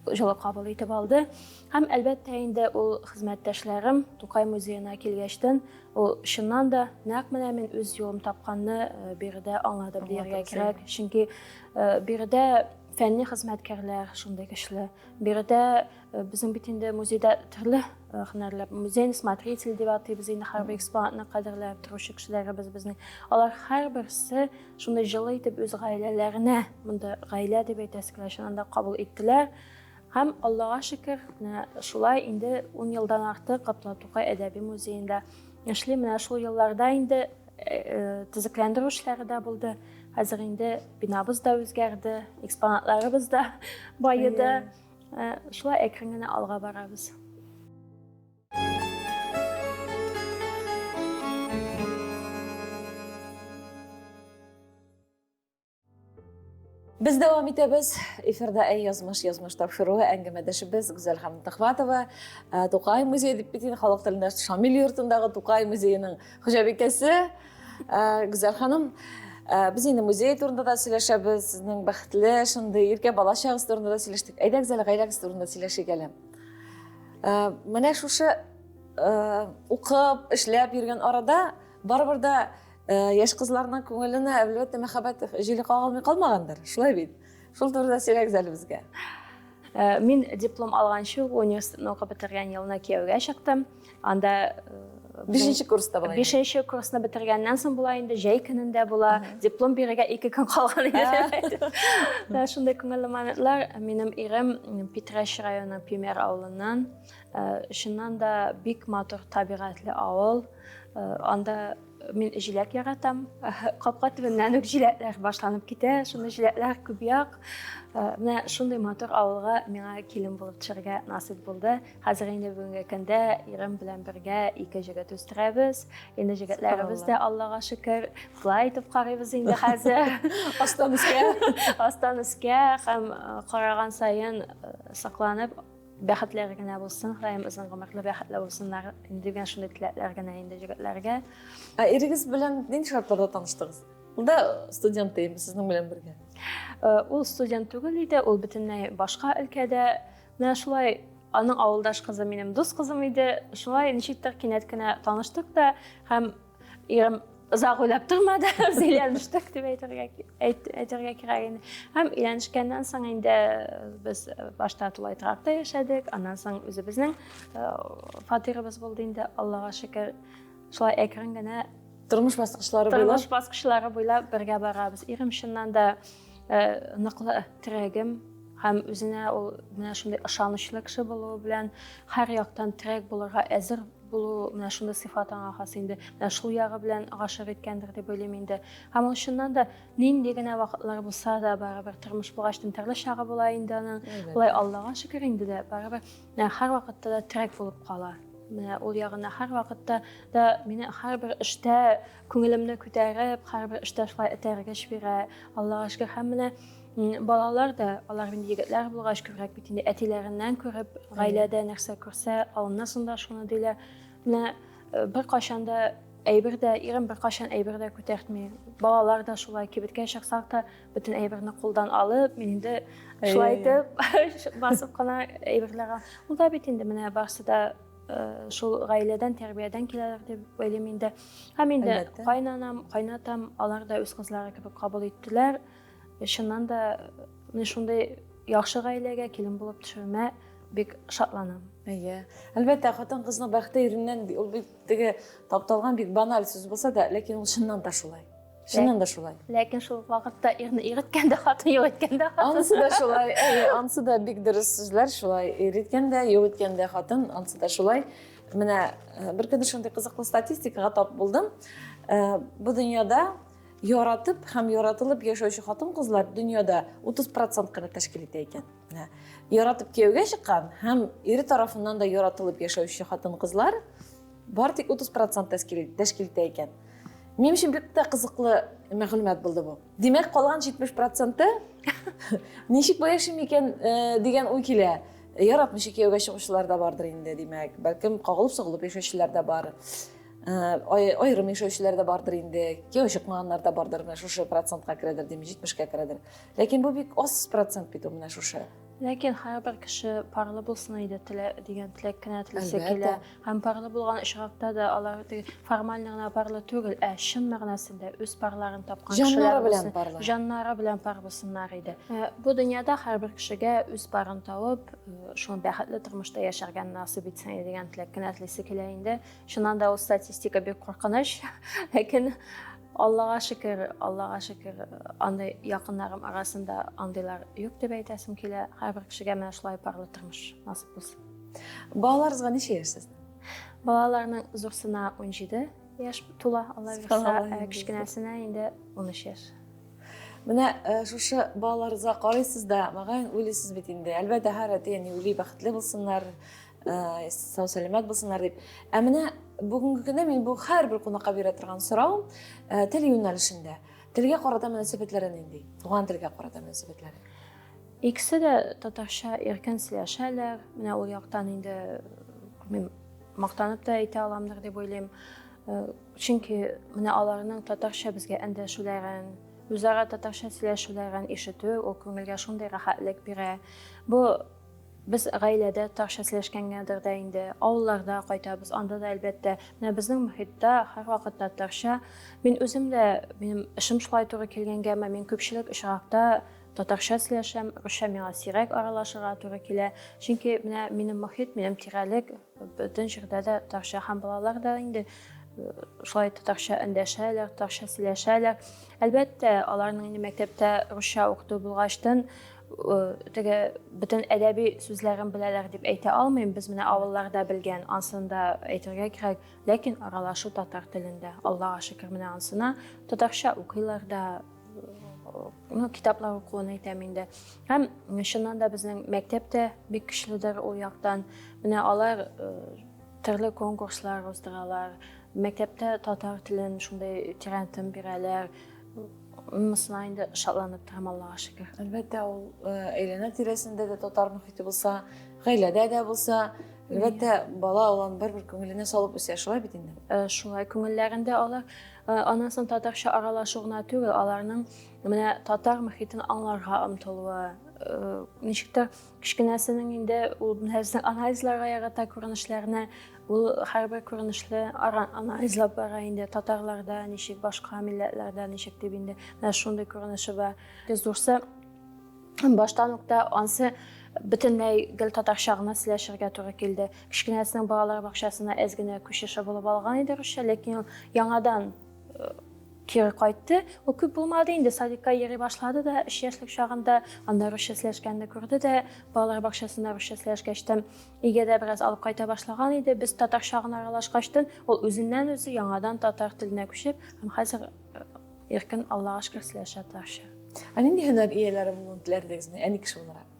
җылы кабул итеп алды. Һәм әлбәттә инде ул хезмәттәшләрем Тукай музеена килгәчтен, ул чыннан да нәкъ менә мин үз юлым тапканны биредә аңладым дияргә кирәк. Чөнки биредә фәнни хезмәткәрләр шундый көчле. Биредә безнең бит инде музейда төрле һөнәрләр, музейный смотритель дип атыйбыз инде һәрбер экспонатны кадерләп торучы кешеләребез безнең. Алар һәрберсе шундый җылы итеп үз гаиләләренә, монда гаилә дип әйтәсе килә, чыннан да кабул иттеләр. Һәм Аллага шөкер, менә шулай инде 10 елдан артык Габдулла Тукай әдәби музеенда эшлим. Менә шул елларда инде төзекләндерү эшләре дә булды. Хәзер инде бинабыз да үзгәрде, экспонатларыбыз да баеды. Шулай әкрен генә алга барабыз. Без дәвам итәбез. Эфирда Әй язмыш, язмыш тапшыруы әңгәмәдәшебез Гүзәл ханым Төхвәтова, Тукай музее дип бит инде халык телендә Шамил йортындагы Тукай музееның хуҗабикәсе. Гүзәл ханым, без инде музей турында да сөйләшәбез, сезнең бәхетле, шундый иркә балачагыз турында да сөйләштек. Әйдәгез әле гаиләгез турында сөйләшик әле. Менә шушы укып, эшләп йөргән арада барыбер дә яшь кызларның күңеленә, әлбәттә, мәхәббәт җиле кагылмый калмагандыр. Шулай бит? Шул турыда сөйләгез әле безгә. Мин диплом алганчы ук университетны укып бетергән елны кияүгә чыктым. Анда бишенче курста була. Бишенче курсны бетергәннән соң була инде, җәй көнендә була. Диплом бирергә 2 көн калган иде. Шундый күңелле моментлар. Минем ирем Питрәч районы Пимер авылыннан. Чыннан да бик матур табигатьле авыл. Анда мин җиләк яратам. Капка төбеннән үк җиләкләр башланып китә. Шундый җиләкләр күп як. Менә шундый матур авылга миңа килен булып төшәргә насыйп булды. Хәзер инде бүгенге көндә ирем белән бергә ике җегет үстерәбез. Инде җегетләребез дә Аллага шөкер, болай итеп карыйбыз инде хәзер. Астан өскә. Астан өскә һәм караган саен сокланып Бәхетләре генә булсын, Ходаем озын гомерле бәхетле булсыннар дигән шундый теләкләр генә инде җегетләргә. Ә ирегез белән нинди шартларда таныштыгыз? Ул да студент димме сезнең белән бергә? Ул студент түгел иде, ул бөтенләй башка өлкәдә. Менә шулай аның авылдаш кызы минем дус кызым иде. Шулай ничектер кинәт кенә таныштык та һәм Ирем озак уйлап тормады, без өйләнештек дип әйтергә әйтергә кирәк инде. Һәм өйләнешкәннән соң инде без башта тулай торакта яшәдек, аннан соң үзебезнең фатирыбыз булды инде, Аллага шөкер. Шулай әкрен генә тормыш баскычлары буйлап тормыш баскычлары буйлап бергә барабыз. Ирем чыннан да ныклы терәгем һәм үзенә ул менә шундый ышанычлы кеше булуы белән һәр яктан терәк булырга әзер булу менә шундый сыйфат аңа хас инде. Менә шул ягы белән гашыйк иткәндер дип уйлыйм инде. Һәм ул чыннан да нинди генә вакытлар булса да, барыбер тормыш булгач төрле чагы була инде аның. Болай Аллага шөкер инде дә, барыбер менә һәрвакытта да терәк булып кала. Менә ул ягына һәрвакытта да мине һәрбер эштә күңелемне күтәреп, һәрбер эштә шулай этәргеч бирә. Аллага шөкер. Һәм менә балалар да, алар инде егетләр булгач, күбрәк бит инде әтиләреннән күреп, гаиләдә нәрсә күрсә, алыннан соң да шуны диләр. Менә беркайчан да әйбер дә, ирем беркайчан әйбер дә күтәртми. Балалар да шулай, кибеткә чыксак та, бөтен әйберне кулдан алып, мин инде шулай итеп басып кына әйберләргә. Ул да бит инде менә барысы да шул гаиләдән, тәрбиядән киләләр дип уйлыйм инде. Һәм инде кайнанам, кайнатам, алар да үз кызлары кебек кабул иттеләр. Чыннан да мин шундый яхшы гаиләгә килен булып төшүемә бик шатланам. Әйе. Әлбәттә, хатын-кызның бәхете иреннән, ул бик теге тапталган бик баналь сүз булса да, ләкин ул чыннан да шулай. Чыннан да шулай. Ләкин шул ук вакытта ирне ир иткән дә хатын, юк иткән дә хатын. Анысы да шулай. Әйе, анысы да бик дөрес сүзләр шулай. Ир иткән дә, юк иткән дә хатын, анысы да шулай. Менә бер көнне шундый кызыклы статистикага тап булдым. Бу дөньяда яратып һәм яратылып яшәүче хатын-кызлар дөньяда 30% кына тәшкил итә икән. Менә яратып кияүгә чыккан һәм ире тарафыннан да яратылып яшәүче хатын-кызлар бар тик 30% тәшкил итә икән. Минем өчен бик тә кызыклы мәгълүмат булды бу. Димәк, калган 70 проценты ничек бу яшим икән э, дигән уй килә. Яратмыйча кияүгә чыгучылар да бардыр инде, димәк. Бәлкем кагылып-сугылып яшәүчеләр дә бар. Э, аерым яшәүчеләр дә бардыр инде. Кияү чыкмаганнар да бардыр, менә шушы процентка керәдер, дим, 70-кә керәдер. Ләкин бу бик аз процент бит ул менә шушы. Ләкин һәрбер кеше парлы булсын иде телә дигән теләк кенә теләсе килә. Һәм парлы булган очракта да алар формаль гына парлы түгел, ә чын мәгънәсендә үз парларын тапкан кешеләр белән парлы. Җаннары белән пар булсыннар иде. Э, бу дөньяда һәрбер кешегә үз парын табып, э, шул бәхетле тормышта яшәргә насыйп итсен иде дигән теләк кенә телисе килә инде. Чыннан да ул статистика бик куркыныч. Ләкин Аллага шөкер, Аллага шөкер, андый якыннарым арасында андыйлар юк дип әйтәсем килә. Һәрбер кешегә менә шулай парлы тормыш насыйп булсын. Балаларыгызга ничә яшь сезнең? Балаларның зурсына 17 яшь тула, Алла бирса, ә кечкенәсенә инде 13 яшь. Менә э, шушы балаларыгызга карыйсыз да, мөгаен уйлыйсыз бит инде. Әлбәттә, һәр әти-әни уйлый, бәхетле булсыннар, Э, сау сәламәт булсыннар дип. Ә менә бүгенге көндә мин бу һәрбер кунакка бирә торган сорауым э, тел юнәлешендә. Телгә карата мөнәсәбәтләре нинди? Туган телгә карата мөнәсәбәтләре. Икесе дә татарча иркен сөйләшәләр. Менә ул яктан инде мин мактанып та әйтә аламдыр дип уйлыйм. Э, чөнки менә аларның татарча безгә эндәшүләрен, үзара татарча сөйләшүләрен ишетү ул күңелгә шундый рәхәтлек бирә. Бу Без гаиләдә татарча сөйләшкәнгәдер дә инде, авылларда кайтабыз, анда да, әлбәттә. Менә безнең мохиттә һәрвакыт татарча. Мин үзем дә, минем эшем шулай туры килгәнгәме, мин күпчелек очракта татарча сөйләшәм, русча миңа сирәк аралашырга туры килә. Чөнки менә минем мохит, минем тирәлек бөтен җирдә дә татарча һәм балалар да инде э, шулай татарча эндәшәләр, татарча сөйләшәләр. Әлбәттә, аларның инде мәктәптә русча укыту булгачтын, теге бөтен әдәби сүзләрен беләләр дип әйтә алмыйм. Без менә авылларда белгән, ансын да әйтергә кирәк. Ләкин аралашу татар телендә. Аллага шөкер, менә ансына татарча укыйлар да, ну, китаплар укуын әйтәм инде. Һәм чыннан да безнең мәктәп тә бик көчледер ул яктан. Менә алар төрле конкурслар уздыралар. Мәктәптә татар телен шундый тирәнтен бирәләр. Монысына инде шатланып торам, Аллага шөкер. Әлбәттә, ул э, әйләнә тирәсендә дә татар мохите булса, гаиләдә дә булса, әлбәттә, бала ул аны барыбер күңеленә салып үсә, шулай бит инде? Э, шулай күңелләрендә алар э, аннан соң татарча аралашу гына түгел, аларның менә татар мохитен аңларга омтылуы, ничектер Кечкенәсенең инде ул менә безнең анализларга ярата күренешләрне, ул һәрбер күренешле анализлап бара инде татарларда ничек, башка милләтләрдә ничек дип инде менә шундый күренеше бар. Зурсы баштан ук та ансы бөтенләй гел татарча гына сөйләшергә туры килде. Кечкенәсенең балалар бакчасына әз генә күчеше булып алган иде русча, ләкин ул яңадан э, Кире кайтты. Ул күп булмады инде, садикка йөри башлады да, өч яшьлек чагында анда русча сөйләшкәнне күрде дә, балалар бакчасында русча сөйләшкәч тә, өйгә дә бераз алып кайта башлаган иде. Без татарча гына аралашкачтын, ул үзеннән үзе яңадан татар теленә күчеп, һәм хәзер э, иркен, Аллага шөкер, сөйләшә татарча. Ә нинди һөнәр ияләре булуын теләр идегез, әни кеше буларак?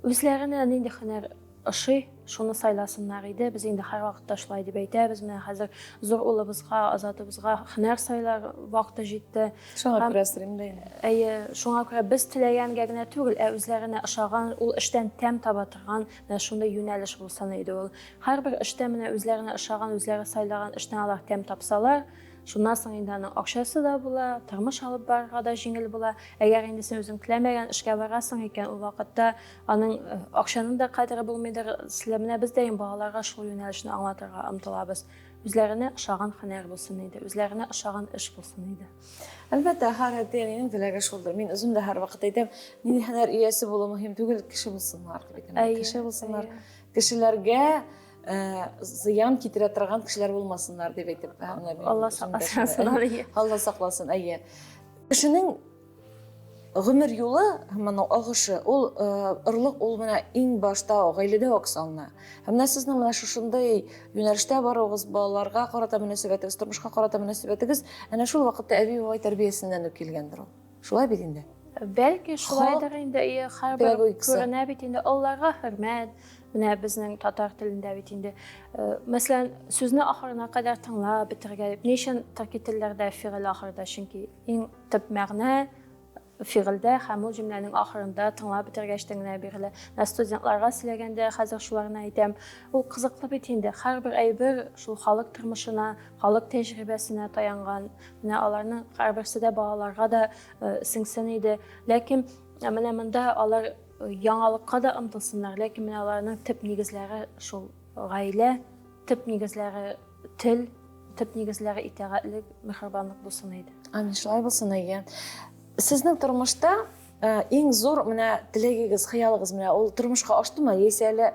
Үзләренә нинди һөнәр ошый, шуны сайласыннар иде. Без инде һәрвакытта шулай дип әйтәбез. Менә хәзер зур улыбызга, Азатыбызга һөнәр сайлар вакыты җитте. Шуңа күрә сорыйм да инде. Әйе, шуңа күрә без теләгәнгә генә түгел, ә үзләренә ошаган, ул эштән тәм таба торган менә шундый юнәлеш булсын иде ул. Һәрбер эштә менә үзләренә ошаган, үзләре сайлаган эштән алар тәм тапсалар, Шуннан соң инде аның акчасы да була, тормыш алып барырга да җиңел була. Әгәр инде син үзең теләмәгән эшкә барасың икән, ул вакытта аның э, акчаның да кадере булмыйдыр. Силә менә без дә инде балаларга шул юнәлешне аңлатырга омтылабыз. Үзләренә ошаган һөнәр булсын иде, үзләренә ошаган эш булсын иде. Әлбәттә, һәр әти-әнинең теләге шулдыр. Мин үзем дә һәрвакыт әйтәм, нинди һөнәр иясе булу мөһим түгел, кеше булсыннар дип әйтәм. Кеше булсыннар. Кешеләргә Э, зыян китерә торган кешеләр булмасыннар дип әйтеп. Алла сакласын. Алла сакласын, әйе. Кешенең гомер юлы һәм аның агышы, ул э, орлык ул менә иң башта гаиләдә үк салына. Һәм менә сезнең менә шушындый юнәлештә баруыгыз, балаларга карата мөнәсәбәтегез, тормышка карата мөнәсәбәтегез әнә шул вакытта әби-бабай тәрбиясеннән үк килгәндер ул. Шулай бит инде. Бәлки шулайдыр инде, һәрбер күренә бит инде, олыларга хөрмәт, Менә безнең татар телендә бит инде, мәсәлән, сүзне ахырына кадәр тыңлап бетерергә дип. Ни өчен төрки телләрдә фигыль ахырда? Чөнки иң төп мәгънә фигыльдә һәм ул җөмләнең ахырында тыңлап бетергәч тә генә бирелә. Менә студентларга сөйләгәндә хәзер шуларны әйтәм. Ул кызыклы бит инде. Һәрбер әйбер шул халык тормышына, халык тәҗрибәсенә таянган. Менә аларның һәрберсе дә балаларга да сеңсен иде. Ләкин менә монда алар яңалыкка да омтылсыннар, ләкин менә аларның төп нигезләре шул гаилә, төп нигезләре тел, төп нигезләре итагатьлек, миһербанлык булсын иде. Амин, шулай булсын, әйе. Сезнең тормышта иң зур менә теләгегез, хыялыгыз менә ул тормышка аштымы, яисә әле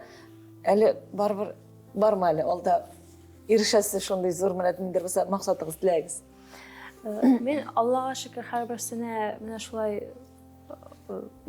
әле барыбер бармы әле алда ирешәсе шундый зур менә ниндидер булса максатыгыз, теләгегез? Мин Аллага шөкер һәрберсенә менә шулай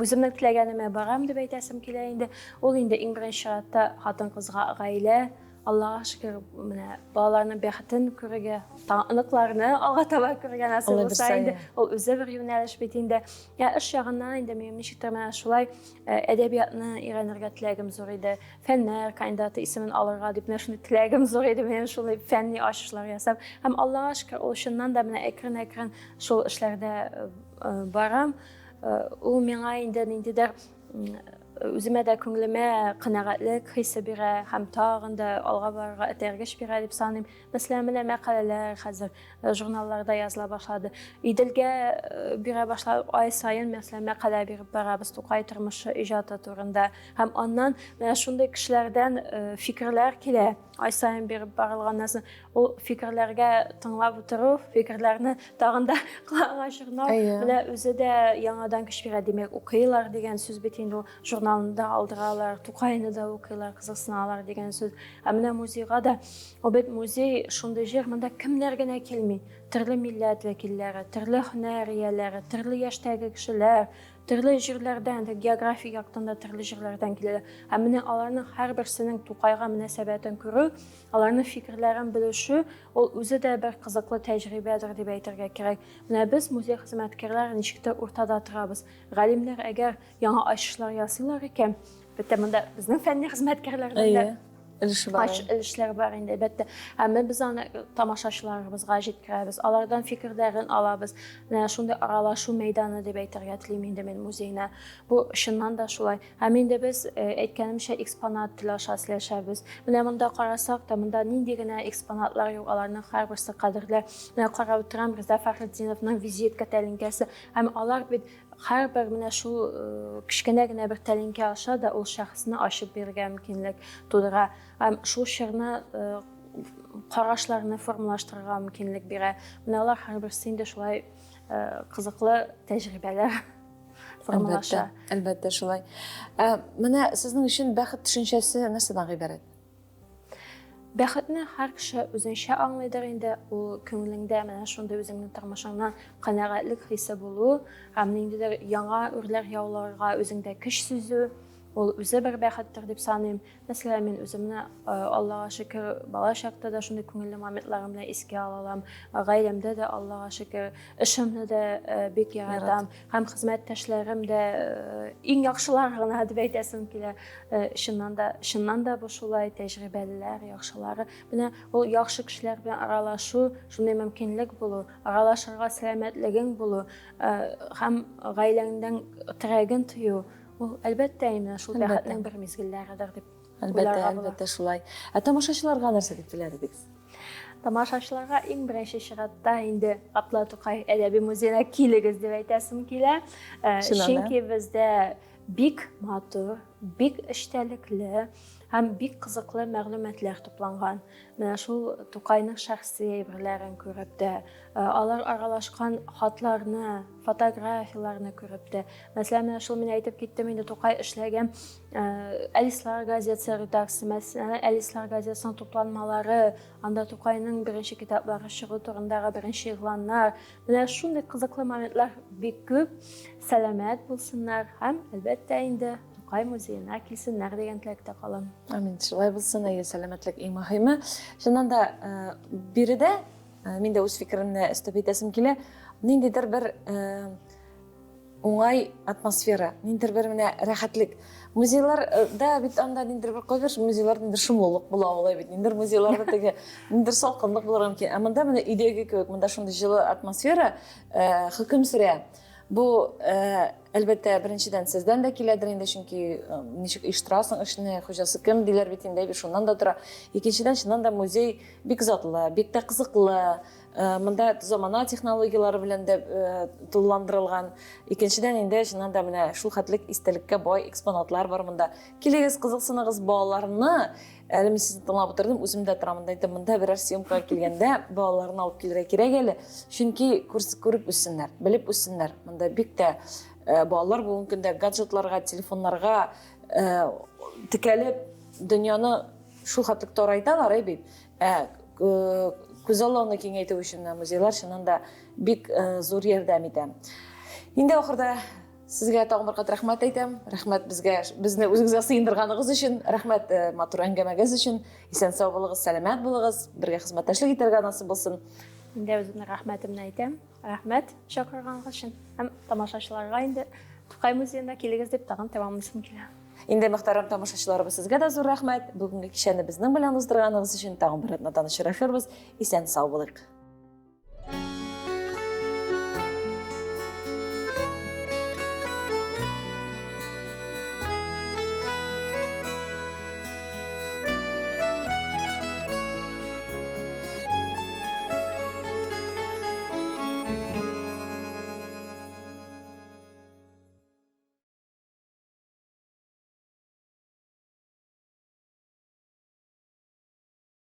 үземнең теләгәнемә барам дип әйтәсем килә инде. Ул инде иң беренче чиратта хатын-кызга гаилә, Аллага шөкер, менә балаларның бәхетен күрергә, оныкларны алга таба күрергә насыйп булса инде, ул үзе бер юнәлеш бит инде. Я эш ягыннан инде минем ничектер менә шулай әдәбиятны өйрәнергә теләгем зур иде. Фәннәр кандидаты исемен алырга дип менә шундый теләгем зур иде, менә шундый фәнни ачышлар ясап. Һәм Аллага шөкер, ул чыннан да менә әкрен-әкрен шул эшләрдә барам. Ул миңа инде ниндидер үземә дә күңелемә канәгатьлек хисе бирә һәм тагын да алга барырга этәргеч бирә дип саныйм. Мәсәлән, менә мәкаләләр хәзер журналларда языла башлады. Иделгә бирә башлады. Ай саен, мәсәлән, мәкалә биреп барабыз Тукай тормышы, иҗаты турында. Һәм аннан менә шундый кешеләрдән фикерләр килә. Ай саен биреп барылганнан соң ул фикерләргә тыңлап утыру, фикерләрне тагын да колагыңа чорнау, менә үзе дә яңадан көч бирә, димәк, укыйлар дигән сүз бит инде ул, журналны да алдыралар, Тукайны да укыйлар, кызыксыналар дигән сүз. Ә менә музейга да, ул бит музей шундый җир, монда кемнәр генә килми, төрле милләт вәкилләре, төрле һөнәр ияләре, төрле яшьтәге кешеләр, Төрле җирләрдән, географик яктан да төрле җирләрдән киләләр. Һәм менә аларның һәрберсенең Тукайга мөнәсәбәтен күрү, аларның фикерләрен белешү, ул үзе дә бер кызыклы тәҗрибәдер дип әйтергә кирәк. Менә без, музей хезмәткәрләре, ничектер уртада торабыз. Галимнәр әгәр яңа ачышлар ясыйлар икән, әлбәттә, монда безнең фәнни хезмәткәрләрнең дә өлеше бар. Өлешләр бар инде, әлбәттә. Әмма без аны тамашачыларыбызга җиткерәбез, алардан фикерләрен алабыз. Менә шундый аралашу мәйданы дип әйтергә телим инде мин музейны. Бу чыннан да шулай. Һәм инде без, әйткәнемчә, экспонат теле аша сөйләшәбез. Менә монда карасак та, монда нинди генә экспонатлар юк, аларның һәрберсе кадерле. Менә карап утырам, Риза Фәхретдиновның визитка тәлинкәсе. Һәм алар бит Һәрбер менә шул кечкенә генә бер тәлинкә аша да ул шәхесне ачып бирергә мөмкинлек тудыра. Һәм шул чорны карашларны формалаштырырга мөмкинлек бирә. Менә алар һәрберсе инде шулай кызыклы тәҗрибәләр формалаша. Әлбәттә, әлбәттә шулай. Менә сезнең өчен бәхет төшенчәсе нәрсәдән гыйбарәт? Бәхетне һәр кеше үзенчә аңлыйдыр инде, ул күңелеңдә менә шундый үзеңнең тормышыңнан канәгатьлек хисе булу һәм ниндидер яңа үрләр яуларга үзеңдә көч сизү, ул үзе бер бәхеттер дип саныйм. Мәсәлән, мин үземне, Аллага шөкер, бала чакта да шундый күңелле моментларым белән искә ала алам. Гаиләмдә дә, Аллага шөкер, эшемне дә бик яратам. Һәм хезмәттәшләрем дә иң яхшылар гына дип әйтәсем килә. Чыннан да, чыннан да бу шулай, тәҗрибәлеләр, яхшылары. Менә ул яхшы кешеләр белән аралашу, шундый мөмкинлек булу, аралашырга сәламәтлегең булу һәм гаиләңдән терәген тою, ул әлбәттә инде шул бәхетнең бер мизгелләредер дип. Әлбәттә, әлбәттә шулай. Ә тамашачыларга нәрсә дип теләр идегез? Тамашачыларга иң беренче чиратта инде Габдулла Тукай әдәби музеена килегез дип әйтәсем килә. Чөнки бездә бик матур, бик эчтәлекле һәм бик кызыклы мәгълүматлар тупланган. Менә шул Тукайның шәхси әйберләрен күреп тә, алар аралашкан хатларны, фотографияләрне күреп тә. Мәсәлән, менә шул мин әйтеп киттем инде Тукай эшләгән Әлислар газетасы редакция, мәсәлән, Әлислар газетасының тупланмалары, анда Тукайның беренче китаплары чыгу турындагы беренче игъланнар. Менә шундый кызыклы моментлар бик күп. Сәламәт булсыннар һәм, әлбәттә инде, Тукай музеена килсеннәр дигән теләктә калам. Амин. Шулай булсын, әйе, сәламәтлек иң мөһиме. Чыннан да, биредә мин дә үз фикеремне өстәп әйтәсем килә. Ниндидер бер уңай атмосфера, ниндидер бер менә рәхәтлек. Музейларда бит анда ниндидер бер кайбер музейларда ниндидер шомлылык була алай бит, ниндидер музейларда теге ниндидер салкынлык булырга мөмкин. Ә монда менә өйдәге кебек, монда шундый җылы атмосфера э, хөкем сөрә. Бу, э, әлбәттә, беренчедән сездән дә киләдер инде, чөнки э, ничек оештырасың эшне, хуҗасы кем диләр бит инде, шуннан да тора. Икенчедән, чыннан да музей бик затлы, бик тә кызыклы. Монда замана технологияләре белән дә тулыландырылган. Икенчедән инде чыннан да менә шул хәтлек истәлеккә бай экспонатлар бар монда. Килегез, кызыксыныгыз балаларны. Әле мин сезне тыңлап утырдым, үзем дә торам монда әйтәм, монда берәр съемкага килгәндә балаларны алып килергә кирәк әле. Чөнки күреп үссеннәр, белеп үссеннәр. Монда бик тә балалар бүгенге көндә гаджетларга, телефоннарга текәлеп дөньяны шул хәтлек тарайталар, әй бит. Ә күзаллауны киңәйтү өчен музейлар чыннан да бик зур ярдәм итә. Инде ахырда сезгә тагын бер кат рәхмәт әйтәм. Рәхмәт безгә, безне үзегезгә сыендырганыгыз өчен, рәхмәт матур әңгәмәгез өчен. Исән сау булыгыз, сәламәт булыгыз, бергә хезмәттәшлек итәргә насыйп булсын. Мин дә үземнең рәхмәтемне әйтәм. Рәхмәт чакырганыгыз өчен. Һәм тамашачыларга инде Тукай музеена килегез дип тагын тәмамлыйсым килә. Инде мөхтәрәм тамашачыларыбыз сезгә дә зур рәхмәт. Бүгенге кичәне безнең белән уздырганыгыз өчен тагын бер атнадан очрашырбыз. Исән сау булыйк.